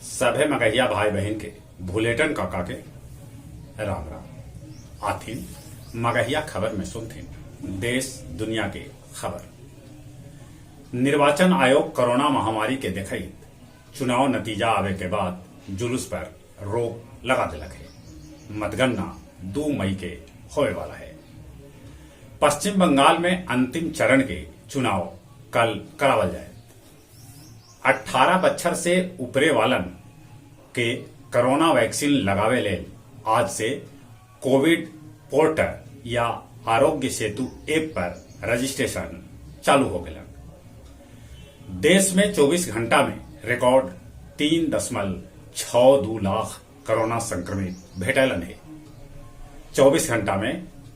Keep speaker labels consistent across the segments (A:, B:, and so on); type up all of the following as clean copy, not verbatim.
A: सभे मगहिया भाई बहिन के भुलेटन काका के राम राम। आथिन मगहिया खबर में सुनथिन देश दुनिया के खबर। निर्वाचन आयोग कोरोना महामारी के देखइत चुनाव नतीजा आवे के बाद जुलूस पर रोक लगा देलक हे। मतगणना 2 मई के होवे वाला है। पश्चिम बंगाल में अंतिम चरण के चुनाव कल करावल जाए। 18 बच्छर से उपरे वालन के कोरोना वैक्सीन लगावे लेल आज से कोविड पोर्टल या आरोग्य सेतु ऐप पर रजिस्ट्रेशन चालू हो गेलक। देश में 24 घंटा में रिकॉर्ड 3.62 लाख कोरोना संक्रमित भेटैलन है। 24 घंटा में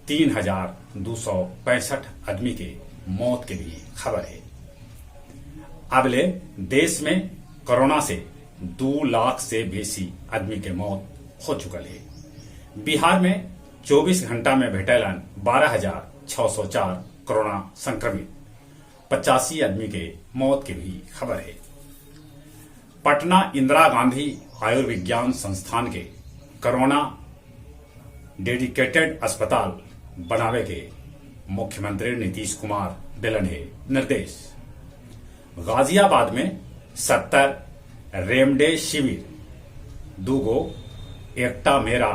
A: 3,265 आदमी के मौत के भी खबर है। अबले देश में कोरोना से 2 लाख से बेसी आदमी के मौत हो चुकल है। बिहार में 24 घंटा में भेटैलन 12,604 कोरोना संक्रमित, 85 आदमी के मौत के भी खबर है। पटना इंदिरा गांधी आयुर्विज्ञान संस्थान के कोरोना डेडिकेटेड अस्पताल बनावे के मुख्यमंत्री नीतीश कुमार दिलन है निर्देश। गाजियाबाद में 70 रेमडेसिविर, 2 गो एकटा मेरा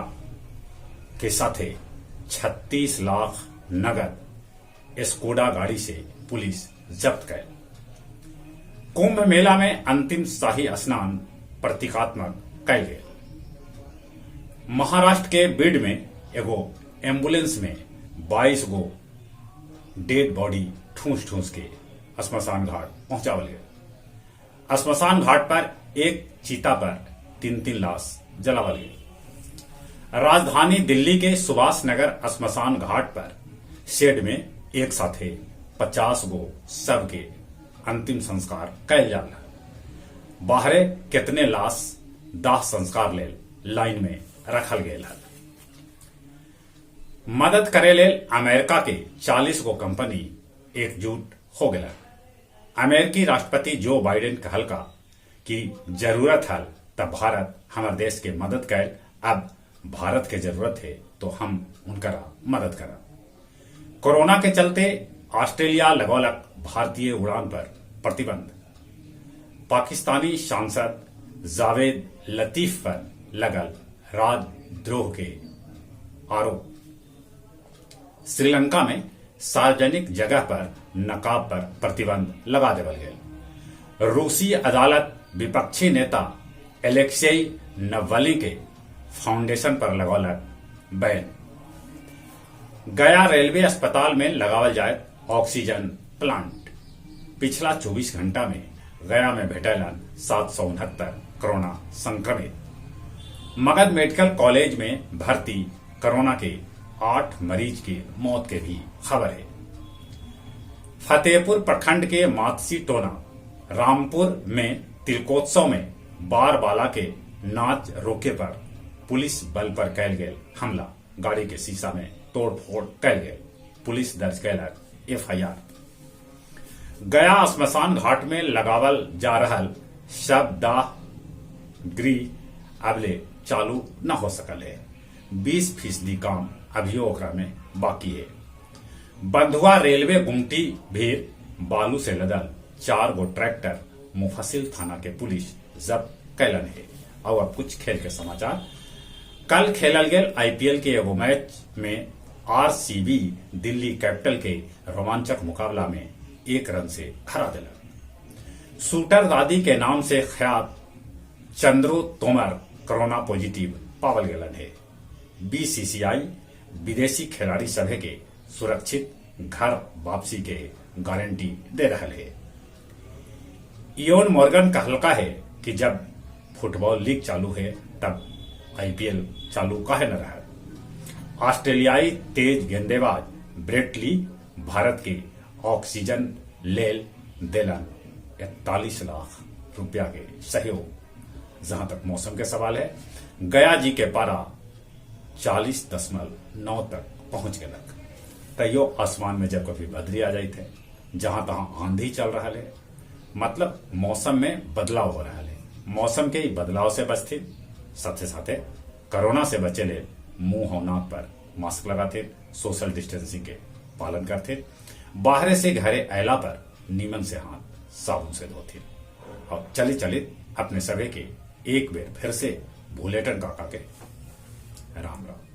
A: के साथे 36 लाख नगद स्कोडा गाड़ी से पुलिस जब्त कैल। कुंभ मेला में अंतिम शाही स्नान प्रतीकात्मक कैल गेल। महाराष्ट्र के बीड में एगो एम्बुलेंस में 22 गो डेड बॉडी ठूस ठूस के श्मशान घाट पहुंचावल गेल। श्मशान घाट पर एक चीता पर 3-3 लाश जलावल गेल। राजधानी दिल्ली के सुभाष नगर श्मशान घाट पर शेड में एक साथे 50 गो शव के अंतिम संस्कार कैल जा रहा। बाहरे कितने लाश दाह संस्कार लेल लाइन में रखल गेल हल। मदद करे लेल अमेरिका के 40 गो कंपनी एकजुट हो गया। अमेरिकी राष्ट्रपति जो बाइडेन कहलका कि जरूरत हल तब भारत हमारे देश के मदद कैल, अब भारत के जरूरत है तो हम उनकरा मदद करा। कोरोना के चलते ऑस्ट्रेलिया लगौलक भारतीय उड़ान पर प्रतिबंध। पाकिस्तानी सांसद जावेद लतीफ पर लगल राजद्रोह के आरोप। श्रीलंका में सार्वजनिक जगह पर नकाब पर प्रतिबंध लगा देवल गेल। रूसी अदालत विपक्षी नेता एलेक्सेई नवली के फाउंडेशन पर लगौलक बैन। गया रेलवे अस्पताल में लगावल जाए ऑक्सीजन प्लांट। पिछला 24 घंटा में गया में भेटैलन 769 कोरोना संक्रमित। मगध मेडिकल कॉलेज में भर्ती कोरोना के 8 मरीज की मौत के भी खबर है। फतेहपुर प्रखंड के मातसी टोना रामपुर में तिलकोत्सव में बार बाला के नाच रोके पर पुलिस बल पर कैल गेल हमला। गाड़ी के शीशा में तोड़फोड़ कैल गेल। पुलिस दर्ज कैलक एफआईआर। गया श्मशान घाट में लगावल जा रहल शवदाह गृह अबले चालू न हो सकल है। 20% काम अभियो ओकरा में बाकी है। बंधुआ रेलवे गुमटी भीड़ बालू से लदल 4 गो ट्रैक्टर मुफस्सिल थाना के पुलिस जब्त कैलन है। और अब कुछ खेल के समाचार। कल खेलल गेल आईपीएल के एगो मैच में आरसीबी दिल्ली कैपिटल के रोमांचक मुकाबला में 1 रन से हरा दिलक। शूटर दादी के नाम से ख्यात चंद्रो तोमर कोरोना पॉजिटिव पावल गेलन है। बीसीसीआई विदेशी खिलाड़ी सभे के सुरक्षित घर वापसी के गारंटी दे रहा है। इयोन मॉर्गन कहलका है कि जब फुटबॉल लीग चालू है तब आईपीएल चालू काहे न रहा। ऑस्ट्रेलियाई तेज गेंदेबाज ब्रेट ली भारत के ऑक्सीजन लेल देलन 41 लाख रुपया के सहयोग। जहां तक मौसम के सवाल है, गया जी के पारा 40.9 तक पहुंच गलक। तैयो आसमान में जब कभी बदली आ जाती है, जहां तहां आंधी चल रहा है, मतलब मौसम में बदलाव हो रहा है। मौसम के बदलाव से बचथिन, साथे साथे कोरोना से बचे ले मुंह और नाक पर मास्क लगाथिन, सोशल डिस्टेंसिंग के पालन करथिन, बाहरे से घरे अयला पर नीमन से हाथ साबुन से धोथिन। और चली चली अपने सभी के एक बेर फिर से भूलेटन काका के राम राम।